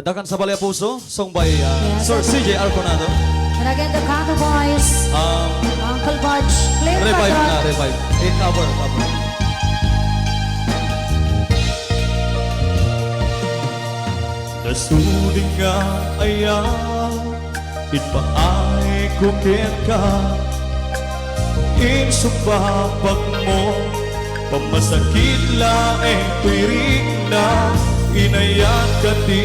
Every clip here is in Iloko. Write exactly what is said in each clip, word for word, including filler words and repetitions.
Dakan sa Bali a Puso, sung by, uh, Yes, Sir sir. C J Arconado. And again, the Kato Boys, Um, Uncle Budge, Claire revive Patron. Na, revive. Eh, cover, cover. Nasudi nga ayaw, ipaay ko kenka. Insupapag mo, pamasakit laeng pirikna, inayat ka ti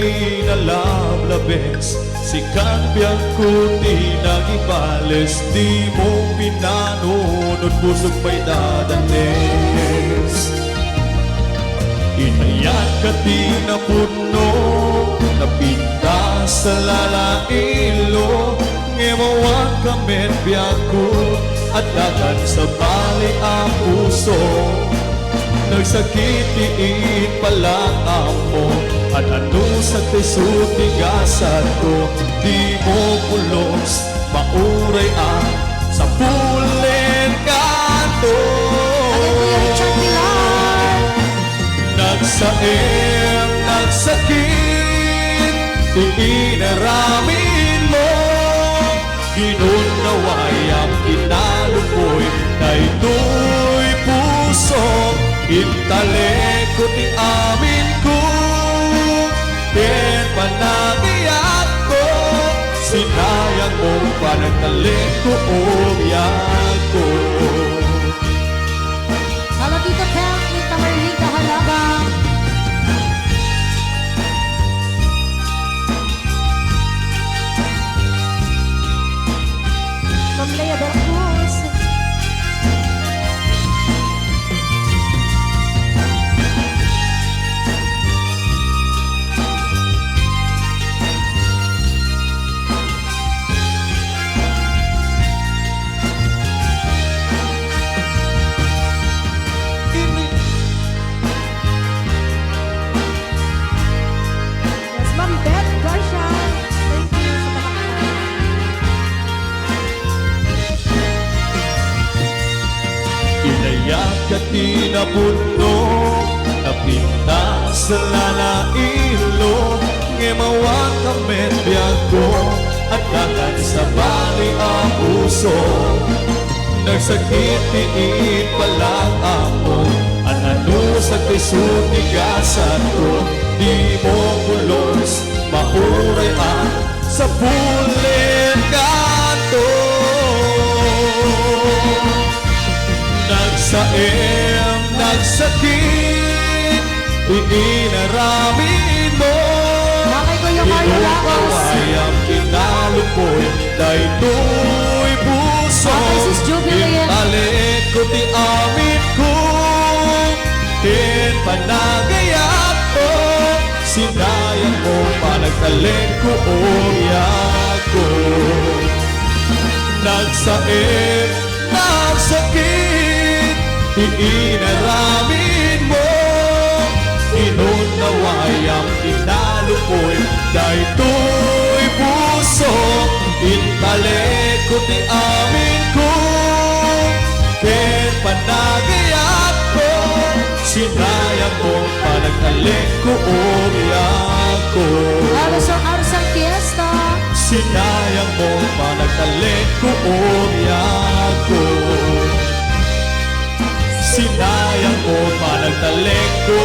nalablabes, sikan biagko ti nagibales, di mo pinanunot pusok pay dadanes. Inayat ka ti napudno, napintas a lalailo, ngem awan ka met biagko, addakan sa bali a puso. Nagsakit ti impalag-ammo, an-ano sa ti gasatko, di mo pulos, mauray a sapulen kanto. Again, Kuya Richard Pilar. Nagsaem, nagsakit ti inaramidmo. Ginunnawayam, kinalupoy daytoy puso. Intalekko ti aminko ken panagayatko. Sinayang mo panagtalekko, o biagko. Hello, Tito Peng, Tita Marlene Kahalaga. Ma'am Lea Bercus. Yes, Ma'am Beth Garcia. Thank you sa pagkakataon. Inayat ka ti napudno, napintas a lalailo, ngem awan ka met biagko, addakan sa bali a puso. Nagsakit ti impalag-ammo, an-ano sa ti gasatko, di mo pulos, mauray a sapulen kanto. Nagsaem, nagsakit ti inaramidmo. Bakay, Kuya Mario Lagos. Inuwayam, kinalupoy daytoy puso. Bakay, Sis Jubilin. Intalekko ti aminko ken panagayatko. Sinayang mo panagtalekko, o biagko. Nagsaem, nagsakit ti inaramidmo. Inunnawayam, kinalupoy daytoy puso. Intalekko ti aminko ken panagayatko. Sinayang mo panagtalekko, o biagko. Arosang, arosang fiesta. Sinayang mo panagtalekko, o biagko. Sinayang mo panagtalekko,